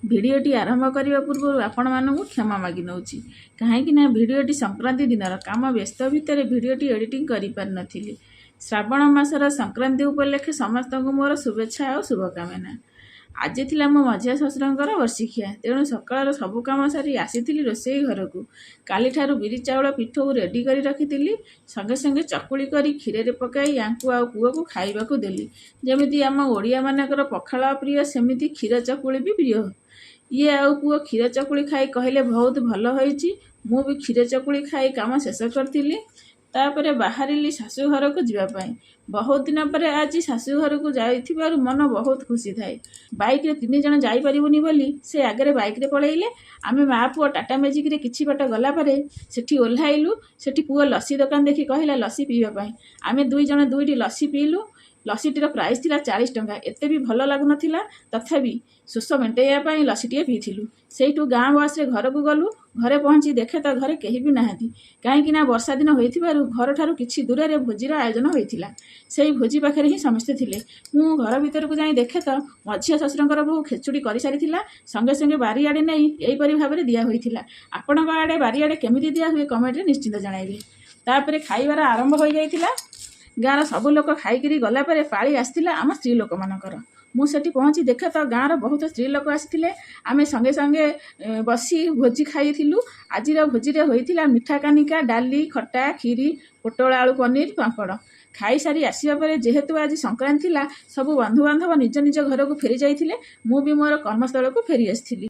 ଭିଡ଼ିଓଟି ଆରମ୍ଭ କରିବା ପୂର୍ବରୁ ଆପଣମାନଙ୍କୁ କ୍ଷମା ମାଗି ନେଉଛି, କାହିଁକି ନା ଭିଡ଼ିଓଟି ସଂକ୍ରାନ୍ତି ଦିନର। କାମ ବ୍ୟସ୍ତ ଭିତରେ ଭିଡ଼ିଓଟି ଏଡ଼ିଟିଂ କରିପାରିନଥିଲି। ଶ୍ରାବଣ ମାସର ସଂକ୍ରାନ୍ତି ଉପଲକ୍ଷେ ସମସ୍ତଙ୍କୁ ମୋର ଶୁଭେଚ୍ଛା ଆଉ ଶୁଭକାମନା। ଆଜି ଥିଲା ମୋ ମଝିଆ ଶ୍ୱଶୁରଙ୍କର ବର୍ଷିକିଆ। ତେଣୁ ସକାଳର ସବୁ କାମ ସାରି ଆସିଥିଲି ରୋଷେଇ ଘରକୁ। କାଲିଠାରୁ ବିରି ଚାଉଳ ପିଠଉ ରେଡ଼ି କରି ରଖିଥିଲି। ସଙ୍ଗେ ସଙ୍ଗେ ଚକୁଳି କରି କ୍ଷୀରରେ ପକାଇ ୟାଙ୍କୁ ଆଉ ପୁଅକୁ ଖାଇବାକୁ ଦେଲି। ଯେମିତି ଆମ ଓଡ଼ିଆମାନଙ୍କର ପଖାଳ ପ୍ରିୟ, ସେମିତି କ୍ଷୀର ଚକୁଳି ବି ପ୍ରିୟ। ଇଏ ଆଉ ପୁଅ କ୍ଷୀର ଚକୁଳି ଖାଇ କହିଲେ, ବହୁତ ଭଲ ହୋଇଛି। ମୁଁ ବି କ୍ଷୀର ଚକୁଳି ଖାଇ କାମ ଶେଷ କରିଥିଲି। ତାପରେ ବାହାରିଲି ଶାଶୁ ଘରକୁ ଯିବା ପାଇଁ। ବହୁତ ଦିନ ପରେ ଆଜି ଶାଶୁ ଘରକୁ ଯାଇଥିବାରୁ ମନ ବହୁତ ଖୁସି ଥାଏ। ବାଇକ୍ରେ ତିନି ଜଣ ଯାଇପାରିବୁନି ବୋଲି ସେ ଆଗରେ ବାଇକ୍ରେ ପଳେଇଲେ। ଆମେ ମା ପୁଅ ଟାଟା ମ୍ୟାଜିକ୍ରେ କିଛି ବାଟ ଗଲା ପରେ ସେଠି ଓହ୍ଲାଇଲୁ। ସେଠି ପୁଅ ଲସି ଦୋକାନ ଦେଖି କହିଲା ଲସି ପିଇବା ପାଇଁ। ଆମେ ଦୁଇ ଜଣ ଦୁଇଟି ଲସି ପିଇଲୁ। ଲସିଟିର ପ୍ରାଇସ୍ ଥିଲା 40 ଟଙ୍କା। ଏତେ ବି ଭଲ ଲାଗୁନଥିଲା, ତଥାପି ଶୋଷ ମେଣ୍ଟେଇବା ପାଇଁ ଲସିଟିଏ ପିଇଥିଲୁ। ସେଇଠୁ ଗାଁ ବସ୍ରେ ଘରକୁ ଗଲୁ। ଘରେ ପହଞ୍ଚି ଦେଖେ ତ ଘରେ କେହି ବି ନାହାନ୍ତି, କାହିଁକି ନା ବର୍ଷା ଦିନ ହୋଇଥିବାରୁ ଘରଠାରୁ କିଛି ଦୂରରେ ଭୋଜିର ଆୟୋଜନ ହୋଇଥିଲା। ସେଇ ଭୋଜି ପାଖରେ ହିଁ ସମସ୍ତେ ଥିଲେ। ମୁଁ ଘର ଭିତରକୁ ଯାଇ ଦେଖେ ତ ମଝିଆ ଶ୍ୱଶୁରଙ୍କର ବୋହୂ ଖେଚୁଡ଼ି କରିସାରିଥିଲା। ସଙ୍ଗେ ସଙ୍ଗେ ବାରିଆଡ଼େ ନେଇ ଏହିପରି ଭାବରେ ଦିଆ ହୋଇଥିଲା। ଆପଣଙ୍କ ଆଡ଼େ ବାରିଆଡ଼େ କେମିତି ଦିଆ ହୁଏ, କମେଣ୍ଟରେ ନିଶ୍ଚିନ୍ତ ଜଣାଇବେ। ତାପରେ ଖାଇବାର ଆରମ୍ଭ ହୋଇଯାଇଥିଲା। ଗାଁର ସବୁ ଲୋକ ଖାଇକିରି ଗଲା ପରେ ପାଳି ଆସିଥିଲା ଆମ ସ୍ତ୍ରୀ ଲୋକମାନଙ୍କର। ମୁଁ ସେଠି ପହଞ୍ଚି ଦେଖେ ତ ଗାଁର ବହୁତ ସ୍ତ୍ରୀ ଲୋକ ଆସିଥିଲେ। ଆମେ ସଙ୍ଗେ ସଙ୍ଗେ ବସି ଭୋଜି ଖାଇଥିଲୁ। ଆଜିର ଭୋଜିରେ ହୋଇଥିଲା ମିଠା କାନିକା, ଡାଲି, ଖଟା, କ୍ଷୀରି, ପୋଟଳ ଆଳୁ ପନିର, ପାମ୍ପଡ଼। ଖାଇସାରି ଆସିବା ପରେ ଯେହେତୁ ଆଜି ସଂକ୍ରାନ୍ତି ଥିଲା, ସବୁ ବନ୍ଧୁବାନ୍ଧବ ନିଜ ନିଜ ଘରକୁ ଫେରି ଯାଇଥିଲେ। ମୁଁ ବି ମୋର କର୍ମସ୍ଥଳକୁ ଫେରି ଆସିଥିଲି।